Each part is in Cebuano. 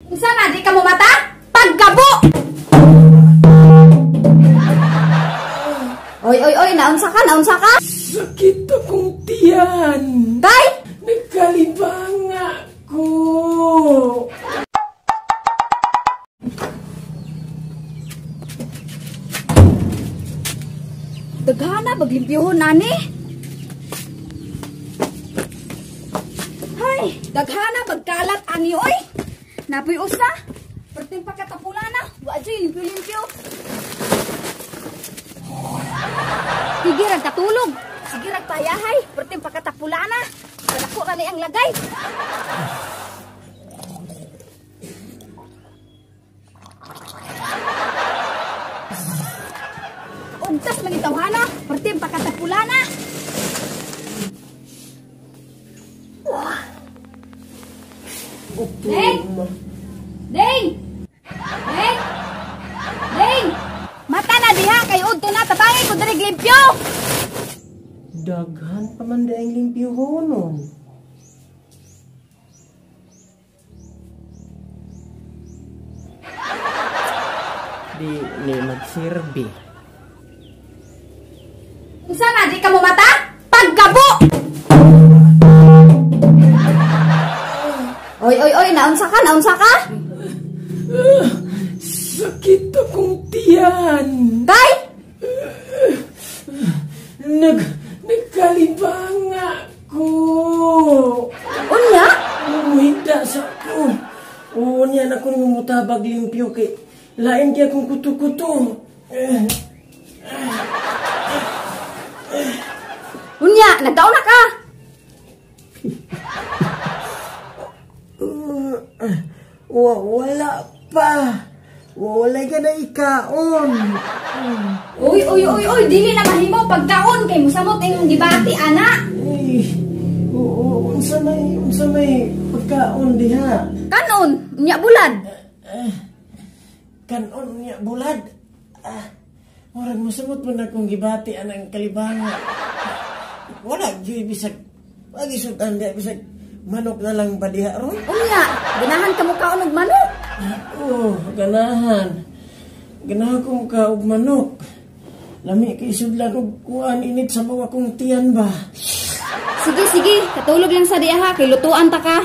Unsa na di ka mo mata? Pagkabo. Oy oy oy, naunsa ka? Naunsa ka? Sakit akong tiyan. Kay? Nagkalibanga ko. Daghana baglimpyuhon nani. Hay, daghana bagkalat ani oy. Napoy usa. Perting pagkatapula na, wa jud limpyo-limpyo. Sige rag katulog. Sige rag payahay, perting pagkatapula na. Kadako ra ni ang lagay. Ugtas man itawhana, perting pagkatapula na. Deng! Deng! Deng! Deng! Mata na diha kay udto na tabangi ko diri limpyo. Daghan pa man daing limpyohonon. Di ni magsirbi. Unsa na di ka mo mata? Pagkabo. Oy oy oy, naunsa ka? Naunsa ka? Sakit akong tiyan. Kay? Nagkalibanga ko. Unya? Muhigda sa ko. Unya na kong mutabag limpyo kay lain kay akong kuto-kuto. Unya, nagkaon na ka. Wala pa. Wala ka na ikaon. Uy, uy, uy, uy, dili na mahimo pagkaon kay musamot imong gibati ana. Uy, unsa may pagkaon diha? Kanon, nya bulad. Kanon nya bulad. Murag musamot man akong gibati anang kalibanga. Wala gyud bisag pagisutan diha bisag manok na lang ba diha ron? Unya, ganahan ka mo kaon og manok? Oo, ganahan. Ganahan ko ka og manok. Lami kay sudlan og kuan init sa bawa kong tiyan ba. Sige, sige, katulog lang sa diha ha, kay lutuan ta ka.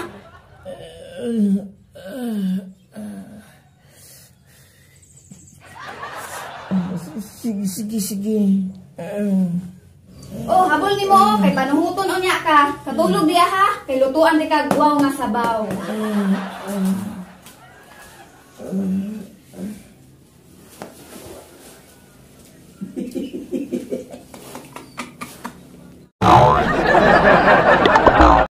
Sige, sige, sige. Oh, habol nimo kay panuhuton unya ka. Katulog diha ha, kay lutuan di ka guwaw nga sabaw.